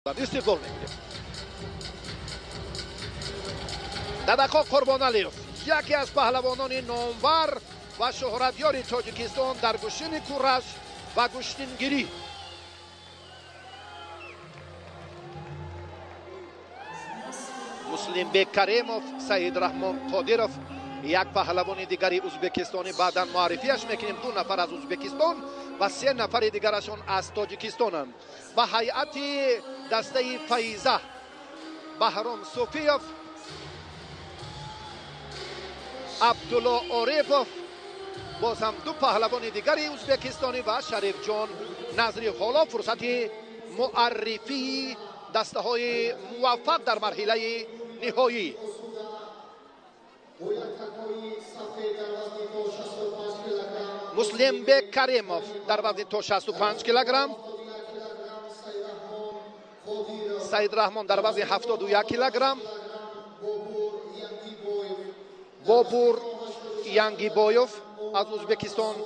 Истиқбол мегирем. Дадақо Қурбоналиев, яке аз паҳлавонони номвар ва шӯҳратёри Тоҷикистон дар гӯштини кураш ва гӯштингирӣ. Муслимбек Каримов, Саидрахмон Қодиров, як паҳлавони дигари узбекистонӣ, баъдан муаррифиаш мекунем. 2 нафар аз Узбекистон ва 3 нафари дигарашон аз Тоҷикистонанд. Ва ҳайати дастаи Фаиза Баҳром Суфиев, Абдулло Орипов, боз ҳам 2 паҳлавони дигари узбекистонӣ ва Шарифҷон Назриев. Ҳоло фурсати муаррифии дастаҳои муваффақ дар марҳилаи ниҳоӣ. Муслимбек Каримов дар вазни то 65 килограмм, Саидрахмон дар вазни 71 килограмм, Бобур Янгибоев аз Узбекистон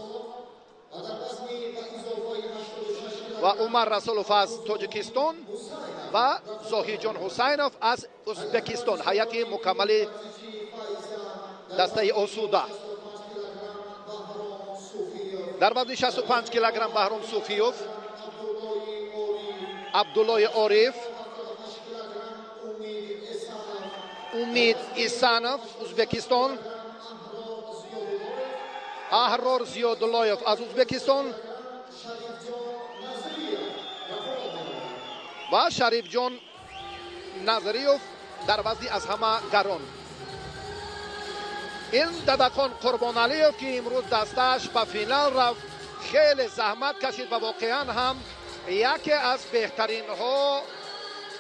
ва Умар Расулов аз Тоҷикистон ва Зоҳиҷон Ҳусайнов аз Узбекистон. Ҳайати мукаммали дастаи Осуда. Дар вазни 65 килограмм Баҳром Суфиев, Абдуллои Ориф, Умид Исанов, Узбекистон, Аҳрор Зиёдуллоев аз Узбекистон ва Шарифҷон Назриев дар вазни аз ҳама гарон. Ин Дадақон Қурбоналиев, ки имрӯз дастааш ба финал рафт, хеле заҳмат кашид ва воқеан ҳам яке аз беҳтаринҳо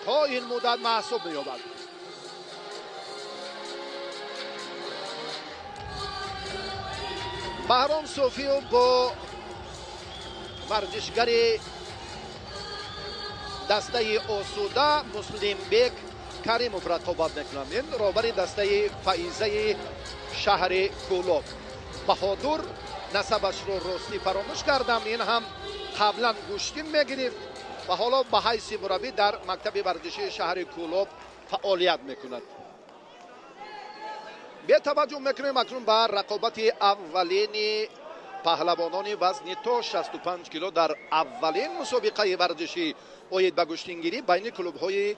то ин муддат маҳсуб меёбад. Баҳром Суфиев бо варзишгари дастаи Осуда Муслимбек Каримов рақобат мекунанд. Ин роҳбари дастаи Фаизаи шаҳри Кӯлоб. Баҳодур, насабашро ростӣ фаромӯш кардам, ин ҳам қаблан гӯштин мегирифт ва ҳоло ба ҳайси мураббӣ дар мактаби варзишии шаҳри Кӯлоб фаъолият мекунад. Бетаваҷҷӯҳ мекунем акнун ба рақобати аввалини паҳлавонони вазни то 65 кило дар аввалин мусобиқаи варзишӣ оид ба гӯштингирӣ байни клубҳои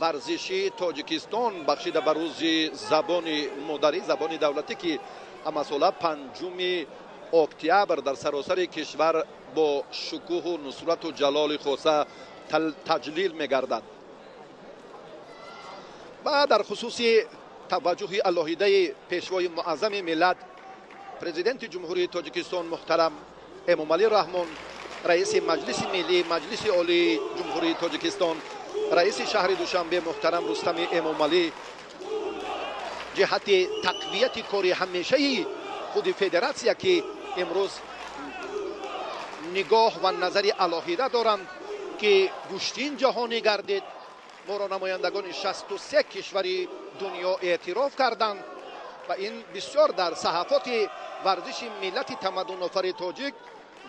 варзишии Тоҷикистон, бахшида ба рӯзи забони модарӣ, забони давлатӣ, ки ҳамасола 5 октябр дар саросари кишвар бо шукӯҳу нусрату ҷалоли хоса таҷлил мегардад. Ва дар хусуси таваҷҷӯҳи алоҳидаи пешвои муаззами миллат, президенти Ҷумҳурии Тоҷикистон муҳтарам Эмомалӣ Раҳмон, раиси Маҷлиси Миллӣ, Маҷлиси Олии Ҷумҳурии Тоҷикистон, раиси шаҳри Душанбе муҳтарам Рустами Эмомалӣ, ҷиҳати тақвияти кори ҳамешаи худи федератсия, ки имрӯз нигоҳ ва назари алоҳида доранд, ки гӯштин ҷаҳонӣ гардид, моро намояндагони 63 кишвари дунё эътироф карданд ва ин бисёр дар саҳафоти варзиши миллати тамаддунофари тоҷик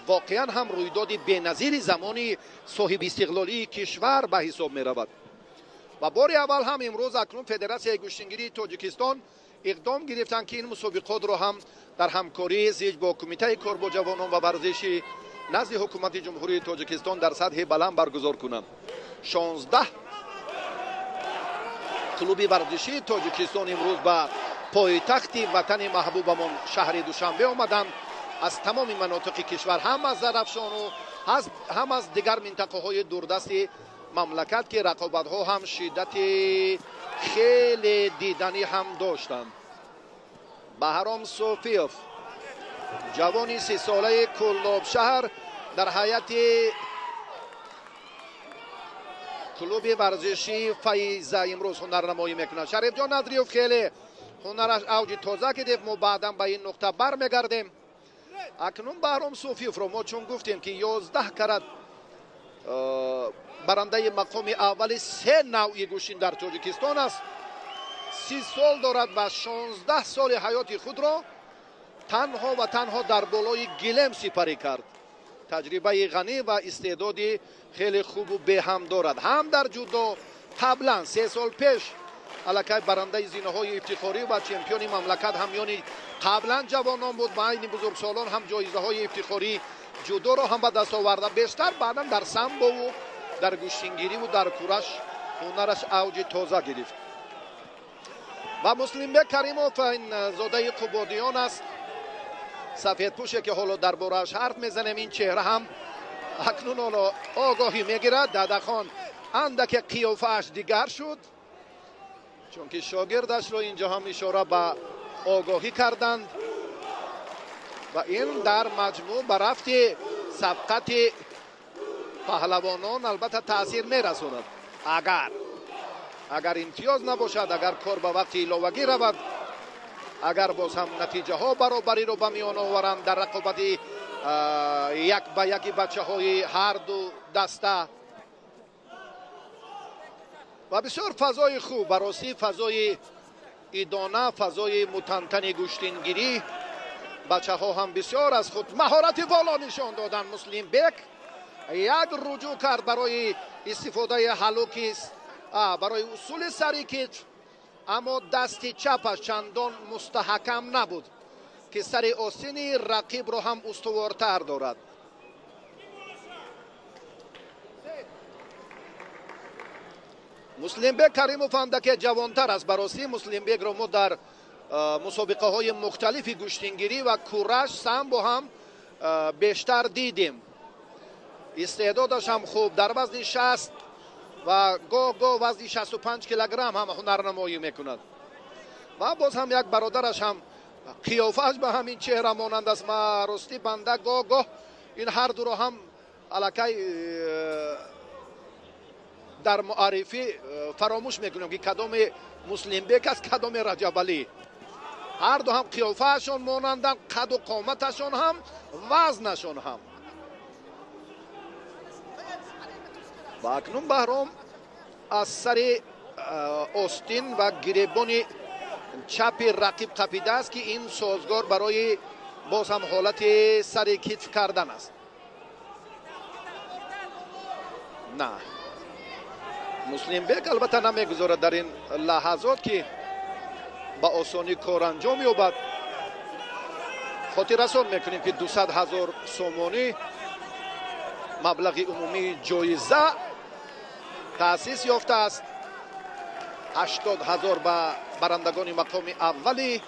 воқеан ҳам рӯйдоди беназири замони соҳибистиқлолии кишвар ба ҳисоб меравад. Ва бори аввал ҳам имрӯз акнун Федератсияи гӯштингирии Тоҷикистон иқдом гирифтанд, ки ин мусобиқотро ҳам дар ҳамкории зич бо Кумитаи кор бо ҷавонон ва варзиши назди Ҳукумати Ҷумҳурии Тоҷикистон дар сатҳи баланд баргузор кунанд. 16 клуби варзишии Тоҷикистон имрӯз ба пойтахти ватани маҳбубамон шаҳри Душанбе омаданд. Аз тамоми манотиқи кишвар, ҳам аз Зарафшону ҳам аз дигар минтақаҳои дурдасти мамлакат, ки рақобатҳо ҳам шиддати хеле диданӣ ҳам доштанд. Баҳром Суфиев, ҷавони 30-солаи Кӯлобшаҳр, дар ҳайати клуби варзишии Фаиза имрӯз ҳунарнамоӣ мекунад. Шарифҷон Назриев хеле ҳунараш авҷи тоза гирифт, мо баъдан ба ин нуқта бармегардем. Акнун Баҳром Суфиевро мо чун гуфтем, ки 11 карат барандаи мақоми аввали 3 навъи гӯштин дар Тоҷикистон аст, 30 сол дорад ва 16 соли ҳаёти худро танҳо ва танҳо дар болои гилем сипарӣ кард. Таҷрибаи ғанӣ ва истеъдоди хеле хубу беҳам дорад. Ҳам дар ҷудо қаблан 3 сол пеш аллакай барандаи зинаҳои ифтихорӣ ва чемпиони мамлакат ҳамёни қаблан ҷавонон буд, байни бузургсолон ҳам ҷоизаҳои ифтихорӣ ҷудоро ҳам ба даст оварда. Бештар баъдан дар самбову дар гӯштингириву дар кураш ҳунараш авҷи тоза гирифт. Ва Муслимбек Каримов, ин зодаи Қубодиён аст, сафедпӯше, ки ҳоло дар борааш ҳарф мезанем. Ин чеҳра ҳам акнун ҳоло огоҳӣ мегирад. Дадахон андаке қиёфааш дигар шуд, чунки шогирдашро инҷо ҳам ишора ба огоҳӣ карданд ва ин дар маҷмӯъ ба рафти сабқати паҳлавонон албатта таъсир мерасонад. Агар имтиёз набошад, агар кор ба вақти иловагӣ равад, агар боз ҳам натиҷаҳо баробариро ба миён оваранд дар рақобати як ба яки бачаҳои ҳарду даста. Ва бисёр фазои хуб, баросӣ, фазои идона, фазои мутантани гӯштингирӣ. Бачаҳо ҳам бисёр аз худ маҳорати воло нишон доданд. Муслимбек як руҷӯъ кард барои истифодаи ҳалуки, барои усули сари китф, аммо дасти чапаш чандон мустаҳкам набуд, ки сари осини рақибро ҳам устувортар дорад. Муслимбек Каримов андаке ҷавонтар аст. Баросӣ, Муслимбекро мо дар мусобиқаҳои мухталифи гӯштингирӣ ва кураш, самбо ҳам бештар дидем. Истеъдодаш ҳам хуб, дар вазни 60 ва гоҳ гоҳ вазни 65 килограмм ҳам ҳунарнамоӣ мекунад. Ва боз ҳам як бародараш ҳам қиёфааш ба ҳамин чеҳра монанд аст. Ма ростӣ, банда гоҳ гоҳ ин ҳар дуро ҳам аллакай дар муаррифӣ фаромӯш мекунем, ки кадоме Муслимбек аст, кадоме Раҷабалӣ. Ҳарду ҳам қиёфаашон монанданд, қаду қоматашон ҳам, вазнашон ҳам. Ва акнун Баҳром аз сари остин ва гиребони чапи рақиб қапидааст, ки ин созгор барои боз ҳам ҳолати сари китф кардан аст. На, Муслимбек албатта намегузорад дар ин лаҳазот, ки ба осонӣ кор анҷом ёбад. Хотиррасон мекунем, ки 200 000 сомонӣ маблағи умумии ҷоиза таъсис ёфтааст, 80 000 ба барандагони мақоми аввали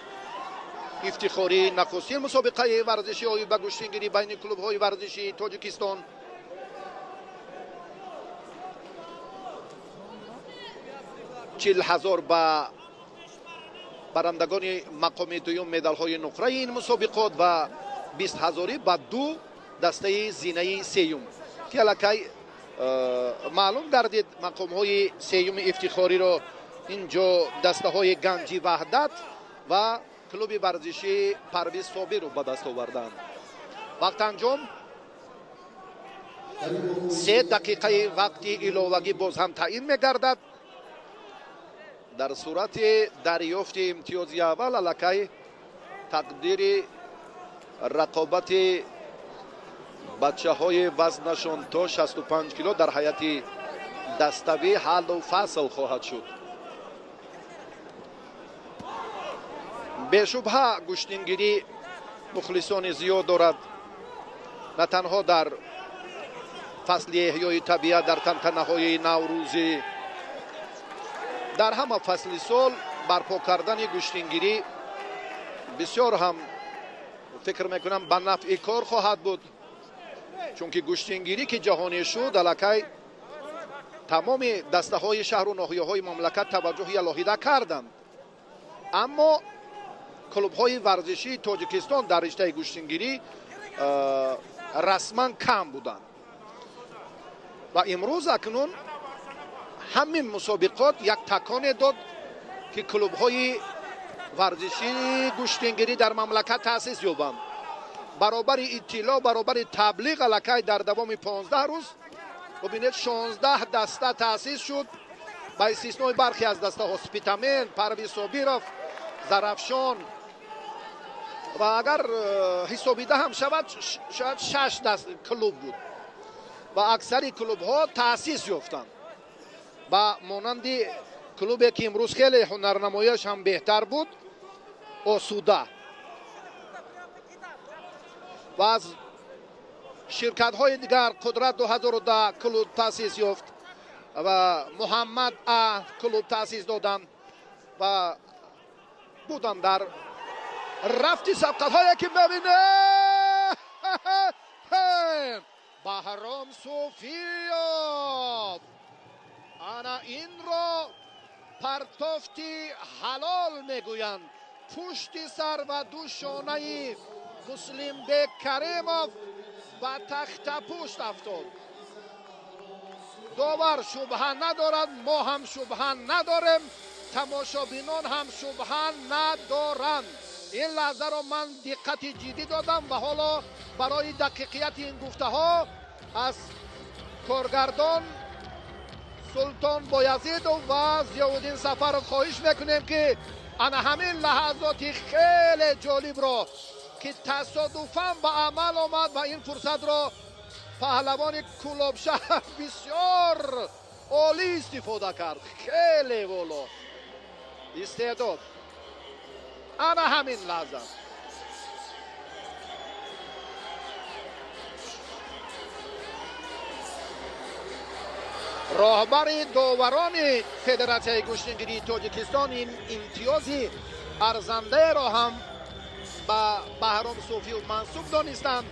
ифтихории нахустин мусобиқаи варзишӣ оид ба гӯштингирӣ байни клубҳои варзишии Тоҷикистон, 40 000 ба барандагони мақоми дуюм, медалҳои нуқраи ин мусобиқот, ва 20 ҳазорӣ ба ду дастаи зинаи сеюм, ки аллакай маълум гардид. Мақомҳои сеюми ифтихориро ин ҷо дастаҳои Ганҷи Ваҳдат ва клуби варзишии Парвиз Собиров ба даст оварданд. Вақт анҷом, 3 дақиқаи вақти иловагӣ боз ҳам таъин мегардад. Дар сурати дарёфти имтиёзи аввал аллакай тақдири рақобати бачаҳои вазнашон то 65 кило дар ҳайати даставӣ ҳаллу фасл хоҳад шуд. Бешубҳа, гӯштингирӣ мухлисони зиёд дорад, на танҳо дар фасли эҳёи табиат, дар тантанаҳои наврӯзӣ, дар ҳама фасли сол барпо кардани гӯштингирӣ бисёр ҳам, фикр мекунам, ба нафъи кор хоҳад буд, чунки гӯштингирӣ ки ҷаҳонӣ шуд, аллакай тамоми дастаҳои шаҳру ноҳияҳои мамлакат таваҷҷӯҳи алоҳида карданд. Аммо клубҳои варзишии Тоҷикистон дар риштаи гӯштингирӣ расман кам буданд ва имрӯз акнун ҳамин мусобиқот як таконе дод, ки клубҳои варзишии гӯштингирӣ дар мамлакат таъсис ёбанд. Баробари иттилоъ, баробари таблиғ, аллакай дар давоми 15 рӯз, бубинед, 16 даста таъсис шуд, ба истиснои бархе аз дастаҳо: Спитамен, Парвиз Собиров, Зарафшон. Ва агар ҳисобида ҳам шавад, шояд 6 даст клуб буд ва аксари клубҳо таъсис ёфтанд. Ба монанди клубе ки имрӯз хеле ҳунарнамояш ҳам беҳтар буд, Осуда. Ва аз ширкатҳои дигар Қудрат 2010 клуб таъсис ёфт ва Муҳаммад А клуб таъсис доданд ва буданд дар рафти сабқатҳое ки мебинем. Баҳром Суфиёв ана инро партофти ҳалол мегӯянд. Пушти сар ва ду шонаи Муслимбек Каримов ба тахтапушт афтод. Довар шубҳа надорад, мо ҳам шубҳа надорем, тамошобинон ҳам шубҳа надоранд. Ин лаҳзаро ман диққати ҷиддӣ додам ва ҳоло барои дақиқияти ин гуфтаҳо аз коргардон Султон Боязидов ва Зиёвуддин Сафаров хоҳиш мекунем, ки ана ҳамин лаҳазоти хеле ҷолибро, ки тасодуфан ба амал омад ва ин фурсатро паҳлавони Кӯлобшаҳр бисёр олӣ истифода кард. Хеле воло истеъдод. Ана ҳамин лаҳза роҳбари доварони Федератсияи гӯштингирии Тоҷикистон ин имтиёзи арзандаеро ҳам ба Баҳром Суфиев мансуб донистанд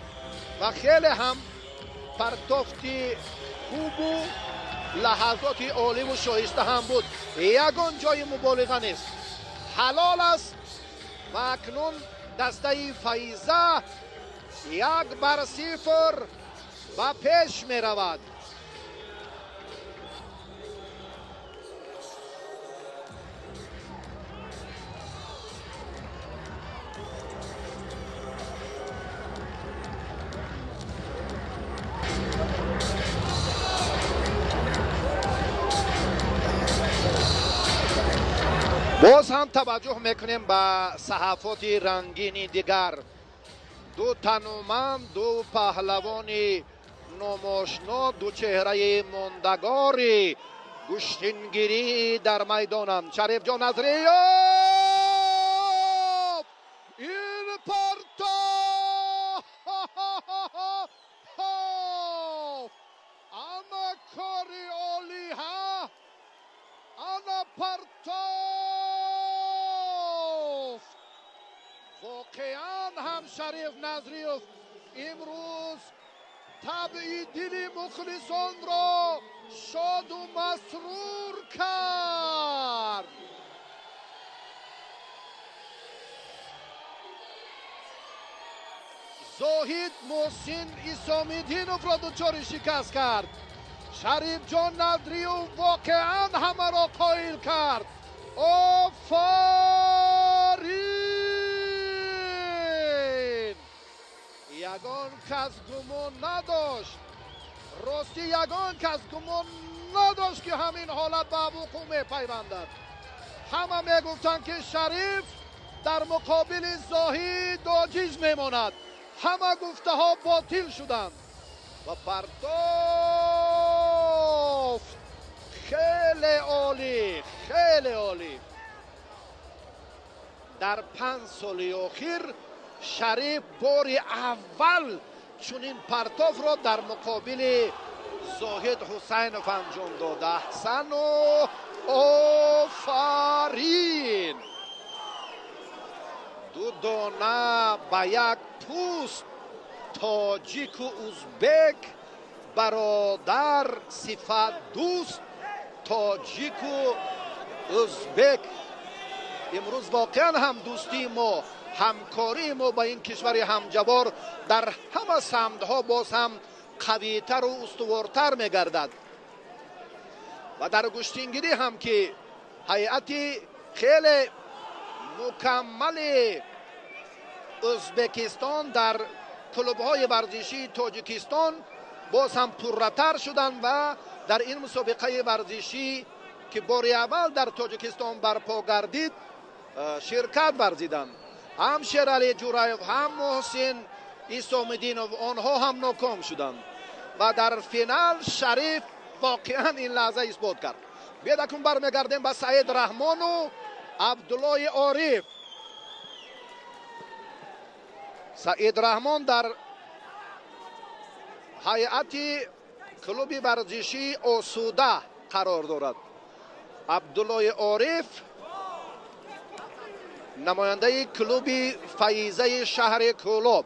ва хеле ҳам партофти хубу лаҳазоти оливу шоиста ҳам буд. Ягон ҷои муболиға нест, ҳалол аст. Ва акнун дастаи Фаиза 1-0 ба пеш меравад. Боз ҳам таваҷҷӯҳ мекунем ба саҳафоти рангини дигар. Ду тануманд, ду паҳлавони номошно, ду чеҳраи мондагори гӯштингирӣ дар майдонанд. Шарифҷон Назриёв ин партоф ана кори олиҳа, ана партоф. Воқеан ҳам Шариф Назриёв имрӯз табъи дили мухлисонро шоду масрур кард. Зоҳид Муҳсин Исомиддиновро дучори шикаст кард. Шарифҷон Назриёв воқеан ҳамаро қоил кард. Офарин! Ягон кас гумон надошт, ростӣ ягон кас гумон надошт, ки ҳамин ҳолат ба вуқӯъ мепайвандад. Ҳама мегуфтанд, ки Шариф дар муқобили Зоҳид оҷиз мемонад. Ҳама гуфтаҳо ботил шуданд ва партофт хеле олӣ, хеле олӣ. Дар 5 соли охир Шариф бори аввал чунин партофро дар муқобили Зоҳид Ҳусайнов анҷом дод. Аҳсану офарин! Ду дона ба як пӯст, тоҷику узбек, бародар сифат дӯст, тоҷику узбек. Имрӯз воқеан ҳам дӯстии мо, ҳамкории мо ба ин кишвари ҳамҷавор дар ҳама самтҳо боз ҳам қавитару устувортар мегардад. Ва дар гӯштингирӣ ҳам, ки ҳайати хеле мукаммали Ӯзбекистон дар клубҳои варзишии Тоҷикистон боз ҳам пурратар шуданд ва дар ин мусобиқаи варзишӣ, ки бори аввал дар Тоҷикистон барпо гардид, ширкат варзиданд. Ҳам Шералӣ Ҷураев, ҳам Муҳсин Исомиддинов, онҳо ҳам ноком шуданд ва дар финал Шариф воқеан ин лаҳза исбот кард. Биёед акнун бармегардем ба Саид Раҳмону Абдуллои Ориф. Саид Раҳмон дар ҳайати клуби варзишии Осуда қарор дорад. Абдуллои Ориф намояндаи клуби Фаизаи шаҳри Кӯлоб.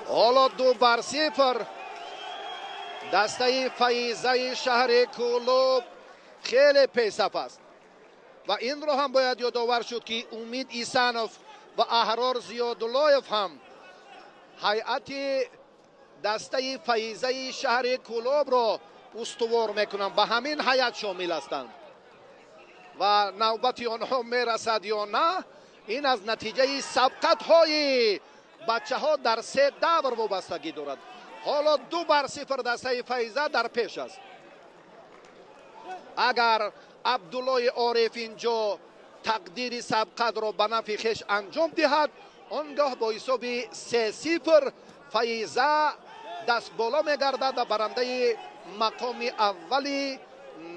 Ҳоло 2-0 дастаи Фаизаи шаҳри Кӯлоб хеле пешсаф аст ва инро ҳам бояд ёдовар шуд, ки Умид Исанов ва Аҳрор Зиёдуллоев ҳам ҳайати дастаи Фаизаи шаҳри Кӯлобро устувор мекунанд, ба ҳамин ҳайат шомил ҳастанд ва навбати онҳо мерасад ё на, ин аз натиҷаи сабқатҳои бачаҳо дар се давр вобастагӣ дорад. Ҳоло 2-0 дастаи Фаиза дар пеш аст. Агар Абдуллои Ориф инҷо тақдири сабқатро ба нафъи хеш анҷом диҳад, он гоҳ бо ҳисоби 3-0 Фаиза даст боло мегардад ва барандаи мақоми аввали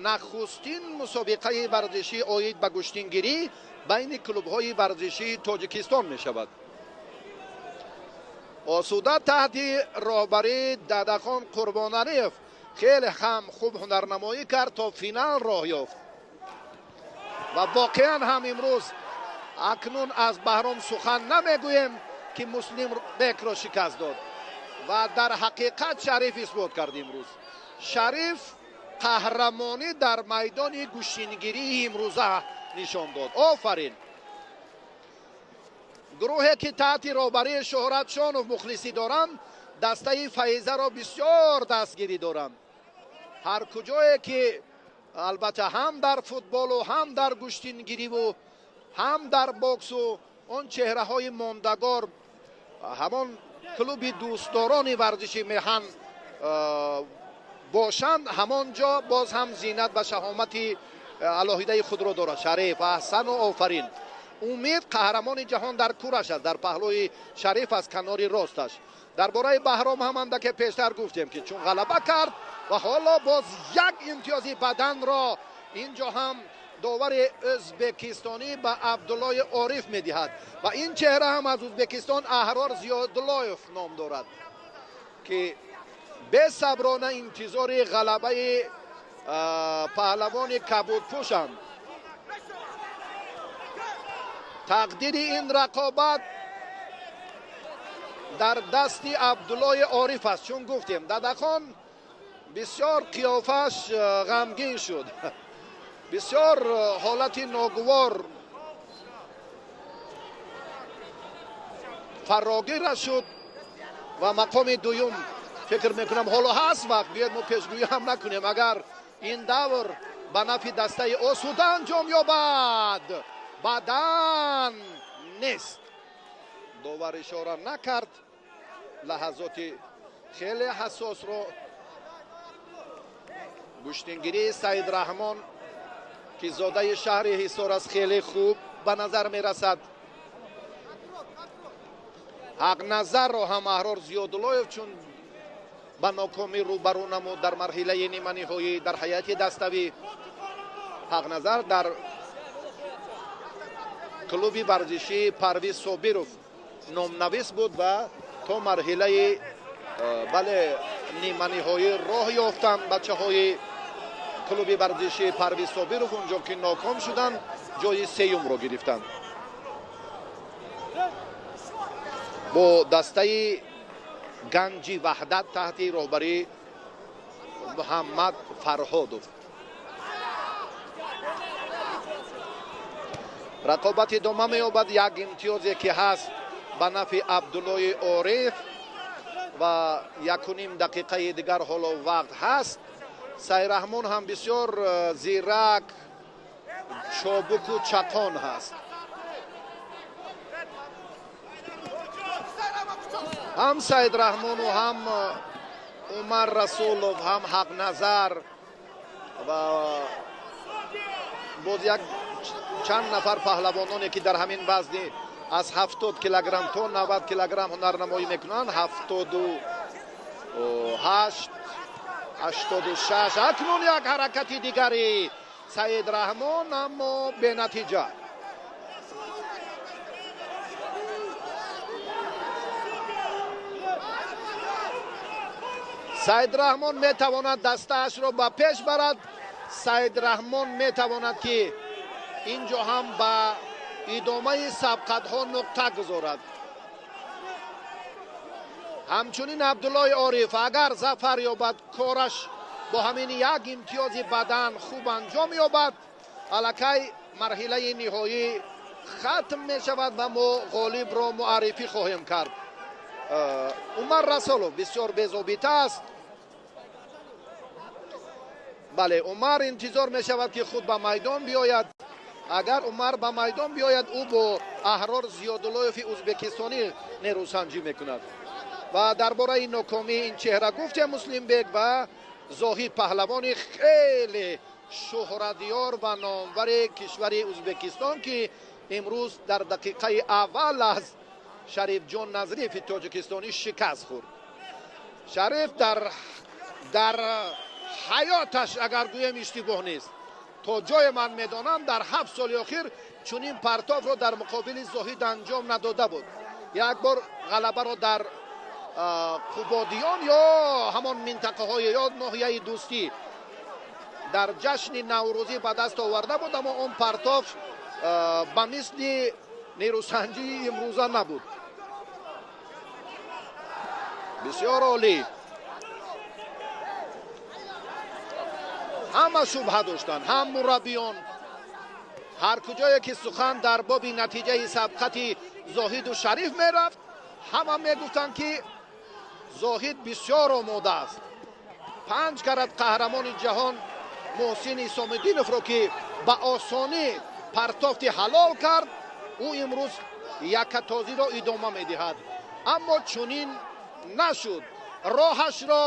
нахустин мусобиқаи варзишӣ оид ба гӯштингирӣ байни клубҳои варзишии Тоҷикистон мешавад. Осуда таҳти роҳбарии Дадахон Қурбоналиев хеле ҳам хуб ҳунарнамоӣ кард, то финал роҳ ёфт ва воқеан ҳам имрӯз акнун аз Баҳром сухан намегӯем, ки Муслим бекро шикаст дод ва дар ҳақиқат Шариф исбот кард. Имрӯз Шариф қаҳрамонӣ дар майдони гӯштингирии имрӯза нишон дод. Офарин! Гурӯҳе ки таҳти роҳбарии Шӯҳрат Шонов мухлисӣ доранд, дастаи Фаизаро бисёр дастгирӣ доранд. Ҳар куҷое ки албатта ҳам дар футболу, ҳам дар гӯштингириву, ҳам дар боксу он чеҳраҳои мондагор, ҳамон клуби дӯстдорони варзиши меҳан бошанд, ҳамон ҷо боз ҳам зинат ва шаҳомати алоҳидаи худро дорад. Шариф аҳсану офарин! Умид қаҳрамони ҷаҳон дар кураш аст, дар паҳлӯи Шариф аз канори росташ. Дар бораи Баҳром ҳам андаке пештар гуфтем, ки чун ғалаба кард ва ҳоло боз як имтиёзи баданро инҷо ҳам довари ӯзбекистонӣ ба Абдуллои Ориф медиҳад ва ин чеҳра ҳам аз Ӯзбекистон Аҳрор Зиёдуллоев ном дорад, ки бесаброна интизори ғалабаи паҳлавони кабудпӯшанд. Тақдири ин рақобат дар дасти Абдуллои Ориф аст. Чун гуфтем, Дадахон бисёр қиёфаш ғамгин шуд, бисёр ҳолати ногувор фарогира шуд ва мақоми дуюм фикр мекунам ҳоло ҳаст вақт, биёед мо пешгӯӣ ҳам накунем. Агар ин давр ба нафъи дастаи Осуда анҷом ёбад, бадан нест. Довар ишора накард лаҳазоти хеле ҳассосро. Гӯштингирии Саид Раҳмон, ки зодаи шаҳри Ҳисор аст, хеле хуб ба назар мерасад. Ҳақназарро ҳам Аҳрор Зиёдуллоев чун ба нокомӣ рӯбарӯ намуд дар марҳилаи ниманиҳоӣ дар ҳайати даставӣ. Ҳақназар дар клуби варзишии Парвиз Собиров номнавис буд ва то марҳилаи бале ниманиҳоӣ роҳ ёфтанд бачаҳои клуби варзишии Парвиз Собиров. Унҷо ки ноком шуданд, ҷои сеюмро гирифтанд. Бо дастаи Ганҷи Ваҳдат таҳти роҳбарии Муҳаммад Фарҳодов. Рақобат идома меёбад. Як имтиёзе ки ҳаст ба нафъи Абдуллои Ориф ва 1.5 дақиқаи дигар ҳоло вақт ҳаст. Сайраҳмон ҳам бисёр зирак, чобуку чақон ҳаст. Ҳам Саид Раҳмону, ҳам Умар Расулов, ҳам Ҳақназар ва боз як Чанд нафар паҳлавононе ки дар ҳамин вазни аз 70 килограмм то 90 килограмм ҳунарнамоӣ мекунанд, 78, 86. Акнун як ҳаракати дигари Саид Раҳмон, аммо бенатиҷа. Саид Раҳмон метавонад дастаашро ба пеш барад. Саид Раҳмон метавонад ки инҷо ҳам ба идомаи сабқатҳо нуқта гузорад. Ҳамчунин Абдуллои Ориф агар зафар ёбад, кораш бо ҳамин як имтиёзи бадан хуб анҷом ёбад, аллакай марҳилаи ниҳоӣ хатм мешавад ва мо ғолибро муаррифӣ хоҳем кард. Умар Расулов бисёр безобита аст. Бале, Умар интизор мешавад ки худ ба майдон биёяд. Агар Умар ба майдон биёяд, ӯ бо Аҳрор Зиёдуллоеви ӯзбекистонӣ нерӯсанҷӣ мекунад. Ва дар бораи нокомии ин чеҳра гуфтем Муслимбек ва Зоҳид паҳлавони хеле шӯҳратёр ва номвари кишвари Ӯзбекистон, ки имрӯз дар дақиқаи аввал аз Шарифҷон Назриеви тоҷикистонӣ шикаст хӯрд. Шариф дар ҳаёташ, агар гӯем, иштибоҳ нест. То ҷое ман медонам, дар 7 соли охир чунин партовро дар муқобили Зоҳид анҷом надода буд. Як бор ғалабаро дар Қубодиён ё ҳамон минтақаҳои ё ноҳияи Дӯстӣ дар ҷашни Наврӯзӣ ба даст оварда буд, аммо он партов ба мисли нерӯсанҷии имрӯза набуд. Бисёр олӣ. Ҳама шубҳа доштанд, ҳам мураббиён. Ҳар куҷое ки сухан дар боби натиҷаи сабқати Зоҳиду Шариф мерафт, ҳама мегуфтанд ки Зоҳид бисёр омода аст. 5 карат қаҳрамони ҷаҳон Муҳсин Исомиддиновро ки ба осонӣ партофти ҳалол кард, ӯ имрӯз яккатозиро идома медиҳад. Аммо чунин нашуд. Роҳашро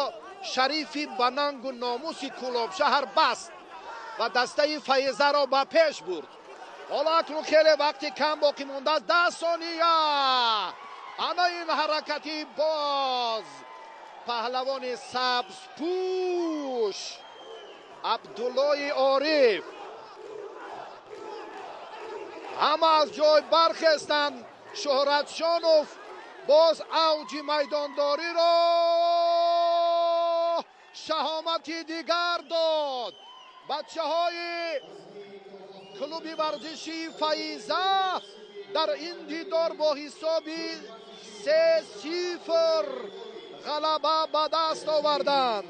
Шарифи ба нангу номуси Кӯлобшаҳр баст ва дастаи Фаизаро ба пеш бурд. Ҳоло акнун хеле вақти кам боқӣ мондааст, 10 сония. Ана ин ҳаракати боз паҳлавони сабзпӯш Абдуллои Ориф. Ҳама аз ҷой бархестанд. Шӯҳратшонов боз авҷи майдондориро шаҳомати дигар дод. Бачаҳои клуби варзишии Фаиза дар ин дидор бо ҳисоби 3-0 ғалаба ба даст оварданд.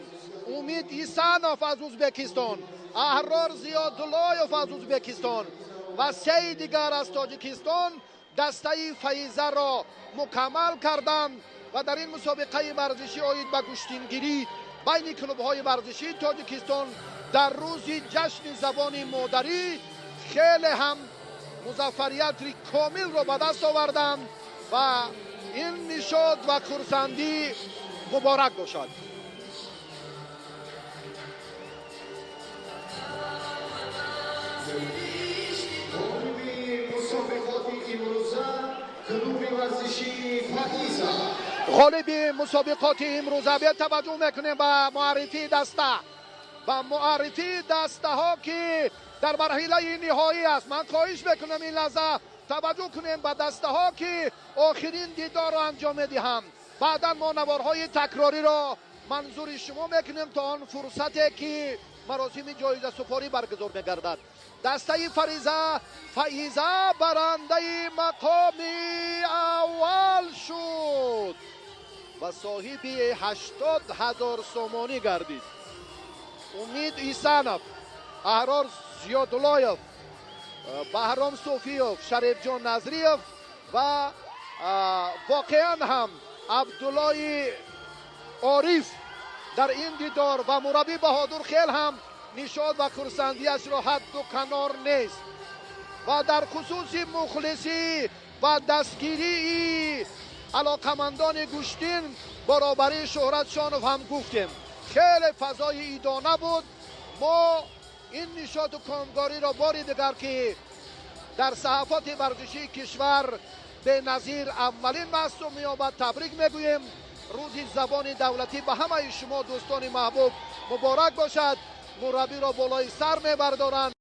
Умид Исанов аз Ӯзбекистон, Аҳрор Зиёдуллоев аз Ӯзбекистон ва сеи дигар аз Тоҷикистон дастаи Фаизаро мукаммал карданд ва дар ин мусобиқаи варзишӣ оид ба гӯштингирӣ байни клубҳои варзишии Тоҷикистон дар рӯзи ҷашни забони модарӣ хеле ҳам музаффарияти комилро ба даст оварданд ва ин нишод ва хурсандӣ муборак бошад. Ғолиби мусобиқоти имрӯза, биё таваҷҷӯҳ мекунем ба муаррифии даста, ба муаррифии дастаҳо ки дар марҳилаи ниҳоӣ аст. Ман хоҳиш мекунам ин лаҳза таваҷҷӯҳ кунем ба дастаҳо ки охирин дидорро анҷом медиҳанд. Баъдан мо наворҳои такрориро манзури шумо мекунем то он фурсате ки маросими ҷоизасупорӣ баргузор мегардад. Дастаи Фаиза барандаи мақоми аввал шуд ва соҳиби 80 000 сомонӣ гардид. Умид Исанов, Аҳрор Зиёдуллоев, Баҳром Суфиев, Шарифҷон Назриев ва воқеан ҳам Абдуллои Ориф дар ин дидор ва мураббӣ Баҳодур хел ҳам нишод ва хурсандиашро ҳадду канор нест. Ва дар хусуси мухлисӣ ва дастгирии алоқамандони гӯштин баробарии Шӯҳратшонов ҳам гуфтем. Хеле фазои идона буд. Мо ин нишоту комгориро бори дигар ки Дар саҳафоти варзишии кишвар беназир аввалин маҳсуб меёбад. Табрик мегӯем. Рӯзи забони давлатӣ ба ҳамаи шумо, дӯстони маҳбуб, муборак бошад. Мураббиро болои сар мебардоранд.